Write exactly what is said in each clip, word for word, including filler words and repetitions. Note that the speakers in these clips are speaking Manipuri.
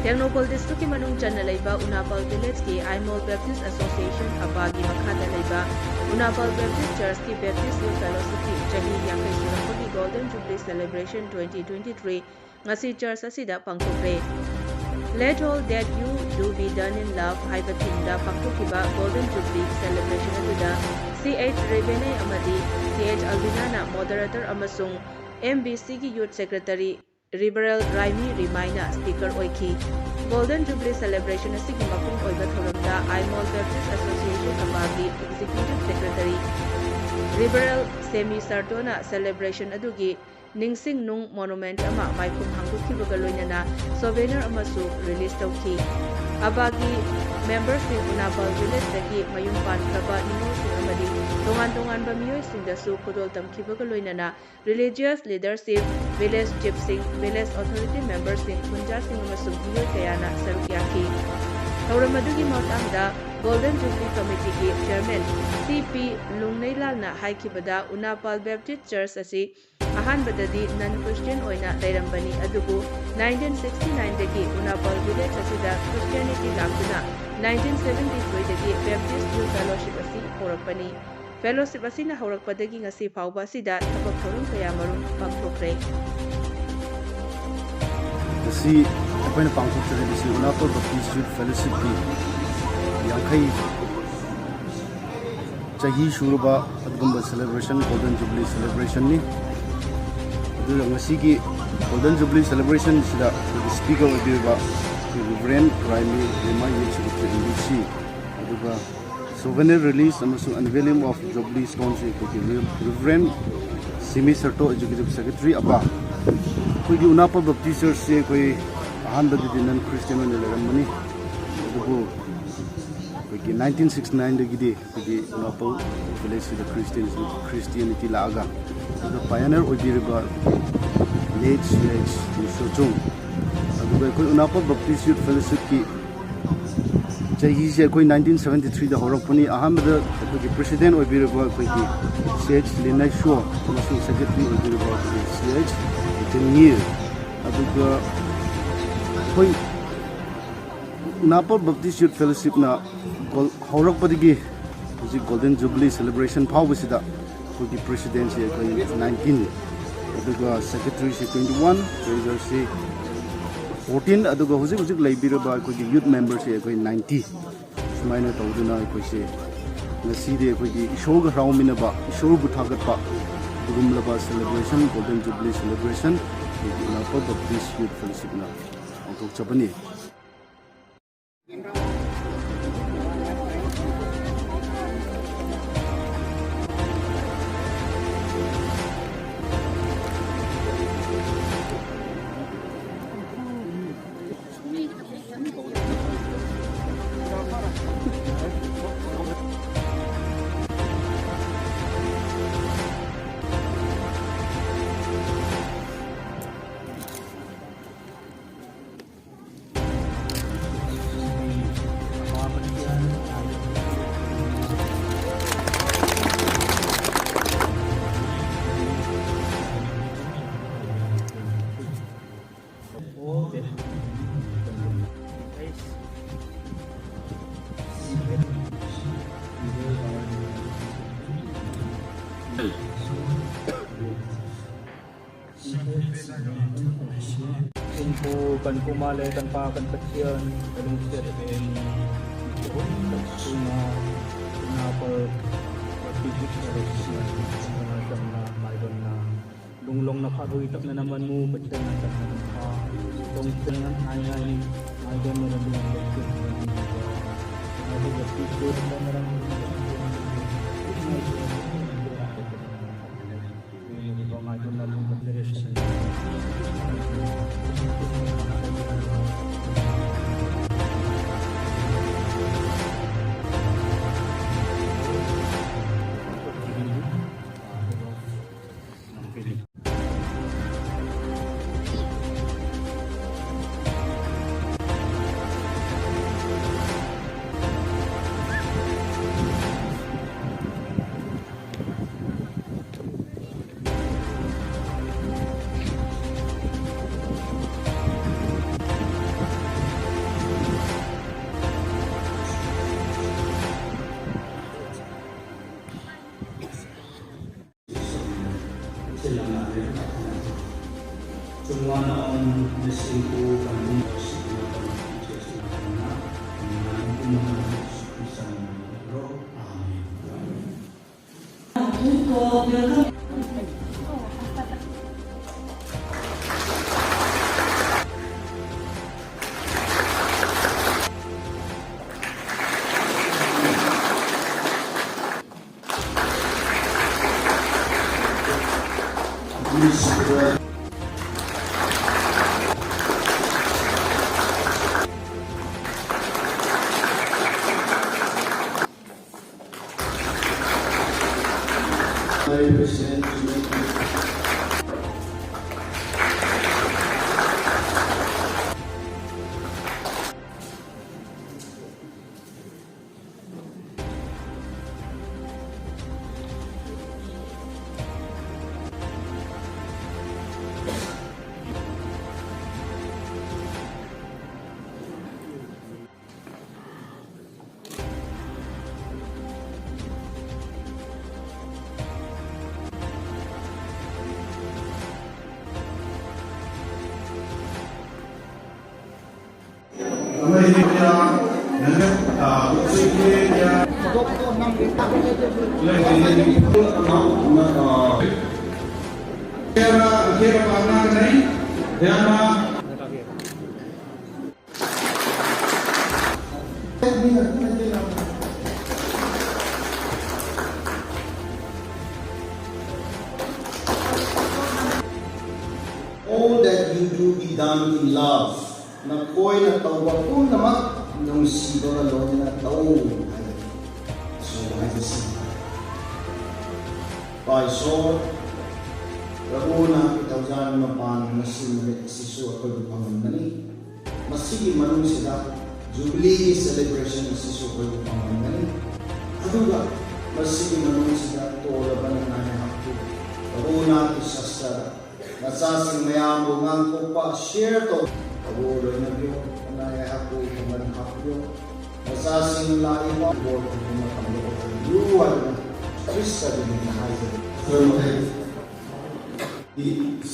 ꯇꯦꯡꯅꯧꯄꯜ ꯗꯤꯁꯇ꯭ꯔꯤꯛꯀꯤ ꯃꯅꯨꯡ ꯆꯟꯅ ꯂꯩꯕ ꯎꯅꯥꯄꯥꯜ ꯚꯤꯂꯦꯖꯀꯤ ꯑꯥꯏꯃꯣꯜ ꯕꯦꯞꯇꯤꯁ ꯑꯦꯁꯣꯁꯤꯌꯦꯁꯟ, ꯑꯄꯥꯒꯤ ꯃꯈꯥꯗ ꯂꯩꯕ ꯎꯅꯥꯄꯥꯜ ꯕꯦꯞꯇꯤꯁ ꯆꯔꯆꯀꯤ ꯕꯦꯞꯇꯤꯁ ꯌꯨꯊ ꯐꯦꯂꯣꯁꯤꯞꯀꯤ ꯆꯍꯤ ꯌꯥꯡꯈꯩ ꯁꯨꯔꯛꯄꯒꯤ golden jubilee celebration twenty twenty three ꯉꯁꯤ ꯆꯔꯆ ꯑꯁꯤꯗ ꯄꯥꯡꯊꯣꯛꯈ꯭ꯔꯦ꯫ Let all that you do be done in love ꯍꯥꯏꯕ ꯊꯤꯝꯗ ꯄꯥꯡꯊꯣꯛꯈꯤꯕ ꯒꯣꯜꯗꯟ ꯖꯨꯕꯤꯂꯤ ꯁꯦꯂꯦꯕ꯭ꯔꯦꯁꯟ ꯑꯗꯨꯗ ꯁꯤ ꯑꯩꯆ ꯔꯦꯕꯦꯅꯦ ꯑꯃꯗꯤ ꯁꯤ ꯑꯩꯆ ꯑꯜꯕꯤꯅꯥꯅ ꯃꯣꯗꯔꯦꯇꯔ ꯑꯃꯁꯨꯡ ꯑꯦꯝ ꯕꯤ ꯁꯤꯒꯤ ꯌꯨꯊ ꯁꯦꯀ꯭ꯔꯦꯇꯔꯤ ꯔꯤꯕꯔꯦꯜ ꯔꯥꯏꯃꯤ ꯔꯤꯃꯥꯏꯅ ꯁ꯭ꯄꯤꯀꯔ ꯑꯣꯏꯈꯤ꯫ ꯒꯣꯜꯗꯟ ꯖꯨꯕꯤꯂꯤ ꯁꯦꯂꯦꯕ꯭ꯔꯦꯁꯟ ꯑꯁꯤꯒꯤ ꯃꯄꯨꯡ ꯑꯣꯏꯕ ꯊꯧꯔꯝꯗ ꯑꯥꯏꯃꯣꯜ ꯕꯦꯞꯇꯤꯁ ꯑꯦꯁꯣꯁꯤꯌꯦꯁꯟ ꯑꯄꯥꯒꯤ ꯑꯦꯛꯖꯤꯀ꯭ꯌꯨꯇꯤꯚ ꯁꯦꯀ꯭ꯔꯦꯇꯔꯤ ꯔꯤꯕꯔꯦꯜ ꯁꯦꯃꯤ ꯁꯥꯔꯇꯣꯅ ꯁꯦꯂꯦꯕ꯭ꯔꯦꯁꯟ ꯑꯗꯨꯒꯤ ꯅꯤꯡꯁꯤꯡ ꯅꯨꯡ ꯃꯣꯅꯨꯃꯦꯟꯠ ꯑꯃ ꯃꯥꯏꯈꯨꯝ ꯍꯥꯡꯗꯣꯛꯈꯤꯕꯒ ꯂꯣꯏꯅꯅ ꯁꯣꯚꯦꯅꯔ ꯑꯃꯁꯨ ꯔꯤꯂꯤꯖ ꯇꯧꯈꯤ꯫ ꯑꯄꯥꯒꯤ ꯃꯦꯝꯕꯔꯁꯤꯡ ꯎꯅꯥꯄꯥꯜ ꯚꯤꯂꯦꯖꯇꯒꯤ ꯃꯌꯨꯝ ꯄꯥꯟꯈ꯭ꯔꯕ ꯅꯤꯉꯣꯜꯁꯤꯡ ꯑꯃꯗꯤ ꯇꯣꯉꯥꯟ ꯇꯣꯉꯥꯟꯕ ꯃꯤꯑꯣꯏꯁꯤꯡꯗꯁꯨ ꯈꯨꯗꯣꯜ ꯇꯝꯈꯤꯕꯒ ꯂꯣꯏꯅꯅ ꯔꯤꯂꯤꯖꯤꯌꯁ ꯂꯤꯗꯔꯁꯤꯞ, ꯚꯤꯂꯦꯖ ꯆꯤꯐꯁꯤꯡ, ꯚꯤꯂꯦꯖ ꯑꯣꯊꯣꯔꯤꯇꯤ ꯃꯦꯝꯕꯔꯁꯤꯡ, ꯈꯨꯟꯖꯥꯁꯤꯡ ꯑꯃꯁꯨꯡ ꯃꯤꯑꯣꯏ ꯀꯌꯥꯅ ꯁꯔꯨꯛ ꯌꯥꯈꯤ꯫ ꯊꯧꯔꯝ ꯑꯗꯨꯒꯤ ꯃꯇꯥꯡꯗ ꯒꯣꯜꯗꯟ ꯖꯨꯕꯤꯂꯤ ꯀꯃꯤꯇꯤꯒꯤ ꯆꯦꯌꯔꯃꯦꯟ ꯁꯤ ꯄꯤ ꯂꯨꯡꯅꯩꯂꯥꯜꯅ ꯍꯥꯏꯈꯤꯕꯗ, ꯎꯅꯥꯄꯥꯜ ꯕꯦꯞꯇꯤꯁ ꯆꯔꯆ ꯑꯁꯤ ꯑꯍꯥꯟꯕꯗꯗꯤ ꯅꯟ ꯈ꯭ꯔꯤꯁꯇꯤꯌꯟ ꯑꯣꯏꯅ ꯂꯩꯔꯝꯕꯅꯤ, ꯑꯗꯨꯕꯨ ꯅꯥꯏꯟꯇꯤꯟ ꯁꯤꯛꯁꯇꯤ ꯅꯥꯏꯟꯗꯒꯤ ꯎꯅꯥꯄꯥꯜ ꯚꯤꯂꯦꯖ ꯑꯁꯤꯗ ꯈ꯭ꯔꯤꯁꯇꯤꯌꯥꯅꯤꯇꯤ ꯂꯥꯛꯇꯨꯅ ꯅꯥꯏꯟꯇꯤꯟ ꯁꯚꯦꯟꯇꯤ ꯊ꯭ꯔꯤꯗꯒꯤ ꯕꯦꯞꯇꯤꯁ ꯌꯨꯊ ꯐꯦꯂꯣꯁꯤꯞ ꯑꯁꯤ ꯍꯧꯔꯛꯄꯅꯤ꯫ ꯐꯦꯂꯣꯁꯤꯞ ꯑꯁꯤꯅ ꯍꯧꯔꯛꯄꯗꯒꯤ ꯉꯁꯤ ꯐꯥꯎꯕ ꯑꯁꯤꯗ ꯊꯕꯛ ꯊꯧꯔꯝ ꯀꯌꯥꯃꯔꯨꯝ ꯄꯥꯡꯊꯣꯛꯈ꯭ꯔꯦ꯫ ꯉꯁꯤ ꯑꯩꯈꯣꯏꯅ ꯄꯥꯡꯊꯣꯛꯆꯔꯤꯕꯁꯤ ꯎꯅꯥꯄꯥꯜ ꯕꯦꯞꯇꯤꯁ ꯌꯨꯊ ꯐꯦꯂꯣꯁꯤꯞꯀꯤ ꯌꯥꯡꯈꯩ ꯆꯍꯤ ꯁꯨꯔꯕ ꯑꯗꯨꯒꯨꯝꯕ ꯁꯦꯂꯦꯕ꯭ꯔꯦꯁꯟ, ꯒꯣꯜꯗꯟ ꯖꯨꯕꯤꯂꯤ ꯁꯦꯂꯦꯕ꯭ꯔꯦꯁꯟꯅꯤ꯫ ꯑꯗꯨꯒ ꯉꯁꯤꯒꯤ ꯒꯣꯜꯗꯟ ꯖꯨꯕꯤꯂꯤ ꯁꯦꯂꯦꯕ꯭ꯔꯦꯁꯟꯁꯤꯗ ꯑꯩꯈꯣꯏꯒꯤ ꯁ꯭ꯄꯤꯀꯔ ꯑꯣꯏꯕꯤꯔꯤꯕ ꯑꯩꯈꯣꯏ reverend Raimi Rema youth secretary M B C, ꯑꯗꯨꯒ ꯁꯣꯚꯦꯅꯤꯌꯔ ꯔꯤꯂꯤꯖ ꯑꯃꯁꯨꯡ ꯑꯟꯚꯦꯂꯤꯡ ꯑꯣꯐ ꯖꯨꯕꯤꯂꯤ ꯁ꯭ꯇꯣꯟꯁꯤ ꯑꯩꯈꯣꯏꯒꯤ ꯔꯤꯚꯔꯦꯟ ꯁꯤꯃꯤ ꯁꯔꯇꯣ ꯑꯦꯛꯖꯤꯀ꯭ꯌꯨꯇꯤꯚ ꯁꯦꯀ꯭ꯔꯦꯇꯔꯤ ꯑꯄꯥ꯫ ꯑꯩꯈꯣꯏꯒꯤ ꯎꯅꯥꯄꯥꯜ ꯕꯦꯞꯇꯤꯁ ꯆꯔꯆꯁꯤ ꯑꯩꯈꯣꯏ ꯑꯍꯥꯟꯕꯗꯗꯤ ꯅꯟ ꯈ꯭ꯔꯤꯁꯇꯤꯌꯟ ꯑꯣꯏꯅ ꯂꯩꯔꯝꯕꯅꯤ, ꯑꯗꯨꯕꯨ ꯑꯩꯈꯣꯏꯒꯤ ꯅꯥꯏꯟꯇꯤꯟ ꯁꯤꯛꯁꯇꯤ ꯅꯥꯏꯟꯗꯒꯤꯗꯤ ꯑꯩꯈꯣꯏꯒꯤ ꯎꯅꯥꯄꯥꯜ ꯚꯤꯂꯦꯖꯁꯤꯗ ꯈ꯭ꯔꯤꯁꯇꯤꯌꯟ, ꯈ꯭ꯔꯤꯁꯇꯤꯌꯥꯅꯤꯇꯤ ꯂꯥꯛꯑꯒ, ꯑꯗꯨꯒ ꯄꯥꯏꯑꯣꯅꯤꯌꯔ ꯑꯣꯏꯕꯤꯔꯤꯕ ꯂꯦꯠ ꯁꯤ ꯑꯩꯆ ꯁꯣꯆꯨꯡ, ꯑꯗꯨꯒ ꯑꯩꯈꯣꯏ ꯎꯅꯥꯄꯥꯜ ꯕꯦꯞꯇꯤꯁ ꯌꯨꯊ ꯐꯦꯂꯣꯁꯤꯞꯀꯤ ꯆꯍꯤꯁꯦ ꯑꯩꯈꯣꯏ ꯅꯥꯏꯟꯇꯤꯟ ꯁꯚꯦꯟꯇꯤ ꯊ꯭ꯔꯤꯗ ꯍꯧꯔꯛꯄꯅꯤ꯫ ꯑꯍꯥꯟꯕꯗ ꯑꯩꯈꯣꯏꯒꯤ ꯄ꯭ꯔꯦꯁꯤꯗꯦꯟ ꯑꯣꯏꯕꯤꯔꯕ ꯑꯩꯈꯣꯏꯒꯤ ꯁꯤ ꯑꯩꯆ ꯂꯤꯟꯅꯥꯏꯁꯣ ꯑꯃꯁꯨꯡ ꯁꯦꯀ꯭ꯔꯦꯇꯔꯤ ꯑꯣꯏꯕꯤꯔꯕ ꯑꯩꯈꯣꯏꯒꯤ ꯁꯤ ꯑꯩꯆ ꯖꯦꯅꯤꯌꯔ, ꯑꯗꯨꯒ ꯑꯩꯈꯣꯏ ꯅꯥꯄ Baptist Youth Fellowshipꯅ ꯒꯣꯜ-, ꯍꯧꯔꯛꯄꯗꯒꯤ ꯍꯧꯖꯤꯛ Golden Jubilee celebration ꯐꯥꯎꯕꯁꯤꯗ ꯑꯩꯈꯣꯏꯒꯤ presidentꯁꯦ ꯑꯩꯈꯣꯏ nineteen, ꯑꯗꯨꯒ secretaryꯁꯦ twenty one, treasurerꯁꯦ fourteen, ꯑꯗꯨꯒ ꯍꯧꯖꯤꯛ ꯍꯧꯖꯤꯛ ꯂꯩꯕꯤꯔꯕ ꯑꯩꯈꯣꯏꯒꯤ youth memberꯁꯦ ꯑꯩꯈꯣꯏ ninety꯫ ꯁꯨꯃꯥꯏꯅ ꯇꯧꯗꯨꯅ ꯑꯩꯈꯣꯏꯁꯦ ꯉꯁꯤꯗꯤ ꯑꯩꯈꯣꯏꯒꯤ ꯏꯁꯣꯔꯒ ꯍꯔꯥꯎꯃꯤꯟꯅꯕ, ꯏꯁꯣꯔꯕꯨ ꯊꯥꯒꯠꯄ ꯑꯗꯨꯒꯨꯝꯂꯕ celebration, Golden Jubilee celebration ꯑꯩꯈꯣꯏꯒꯤ ꯏꯅꯥꯄ Baptist Youth Fellowshipꯅ ꯄꯥꯡꯊꯣꯛꯆꯕꯅꯤ꯫ Kan pu, kan puma le kan pa, kan Pathian, kan lungsiat pen, hun tak sunga, na pal, pal pijik sa lo sina, na jamna, maidonna, lunglong na phat hui tak na naman mu, Pathian na tak na naman pa, dong pen na ngai ngai ni, maidonna na lunglong pen na naman pa, na pal pijik sa lo sina, All that you do be done in love. ꯅꯈꯣꯏꯅ ꯇꯧꯕ ꯄꯨꯝꯅꯃꯛ ꯅꯨꯡꯁꯤꯕꯒ ꯂꯣꯏꯅꯅ ꯇꯧ ꯍꯥꯏꯕꯅꯤ꯫ So, ꯍꯥꯏꯕꯁꯤ ꯄꯥꯏꯁꯣꯔ ꯄ꯭ꯔꯚꯨꯅ ꯏꯊꯧꯖꯥꯟ ꯃꯄꯥꯟ ꯉꯁꯤ ꯅꯨꯃꯤꯠ ꯑꯁꯤꯁꯨ ꯑꯩꯈꯣꯏꯕꯨ ꯐꯪꯍꯟꯕꯅꯤ꯫ ꯃꯁꯤꯒꯤ ꯃꯅꯨꯡꯁꯤꯗ ꯖꯨꯕꯤꯂꯤ ꯁꯦꯂꯦꯕ꯭ꯔꯦꯁꯟ ꯑꯁꯤꯁꯨ ꯑꯩꯈꯣꯏꯕꯨ ꯐꯪꯍꯟꯕꯅꯤ꯫ ꯑꯗꯨꯒ ꯃꯁꯤꯒꯤ ꯃꯅꯨꯡꯁꯤꯗ ꯇꯣꯜꯂꯕ ꯅꯉꯥꯏ ꯉꯥꯏꯍꯥꯛꯄꯨ ꯄ꯭ꯔꯚꯨꯅ ꯏꯁꯥꯁꯇ ꯃꯆꯥꯁꯤꯡ ꯃꯌꯥꯝꯕꯨ ꯉꯥꯡꯊꯣꯛꯄ, ꯁꯤꯌꯔ ꯇꯧ꯫ ꯄ꯭ꯔꯚꯨ ꯂꯣꯏꯅꯕꯤꯌꯨ, ꯅꯉꯥꯏ ꯉꯥꯏꯍꯥꯛꯄꯨ ꯄꯥꯡꯒꯜ ꯍꯥꯞꯄꯤꯌꯨ꯫ ꯃꯆꯥꯁꯤꯡ ꯂꯥꯛꯂꯤꯕ ꯕꯣꯔ ꯈꯨꯔꯨꯝꯕ ꯃꯇꯝꯗ ꯑꯣꯏꯍꯟꯕꯤꯌꯨ ꯍꯥꯏꯗꯨꯅ ꯈ꯭ꯔꯤꯁꯇꯒꯤ ꯃꯤꯡꯗ ꯍꯥꯏꯖꯔꯤ꯫ ꯑꯩꯈꯣꯏ ꯃꯈꯩ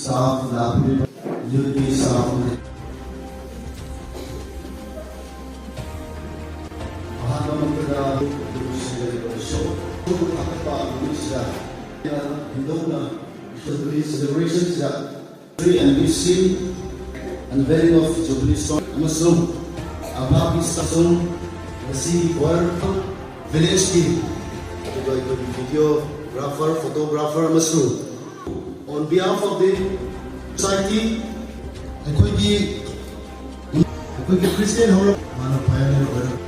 ꯁꯥꯐ ꯂꯥꯛꯄꯤꯔꯤꯕ ꯌꯨꯠꯀꯤ ꯁꯥꯐꯅꯤ꯫ ꯑꯍꯥꯟꯕ ꯃꯛꯇꯗ ꯁꯣꯛ ꯊꯥꯒꯠꯄ ꯅꯨꯃꯤꯠꯁꯤꯗ ꯍꯤꯟꯗꯧꯅ ꯁꯦꯂꯦꯕ꯭ꯔꯦꯁꯟꯁꯤꯗ M B C, unveiling of Jubilee Stone ꯑꯃꯁꯨꯡ ꯑꯚꯥꯕꯤ ꯑꯃꯁꯨꯡ ꯉꯁꯤ ꯋꯥꯔꯜ ꯚꯤꯂꯦꯖꯀꯤ ꯑꯗꯨꯒ ꯑꯩꯈꯣꯏꯒꯤ ꯚꯤꯗꯤꯑꯣꯒ꯭ꯔꯥꯐꯔ, ꯐꯣꯇꯣꯒ꯭ꯔꯥꯐꯔ ꯑꯃꯁꯨꯡ On behalf of the society, ꯑꯩꯈꯣꯏꯒꯤ ꯑꯩꯈꯣꯏꯒꯤ ꯈ꯭ꯔꯤꯁꯇꯤꯌꯟ ꯍꯧꯔꯛ ꯃꯥꯅ ꯄꯥꯏꯌꯅꯤꯌꯔ ꯑꯣꯏꯔꯛ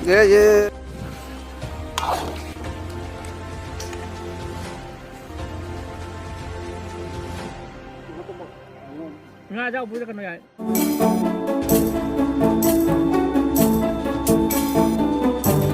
ꯌꯦ ꯌꯦ꯫ ꯉꯥ ꯑꯆꯧꯕ ꯄꯨꯔꯛꯀꯅꯨ ꯌꯥꯏ꯫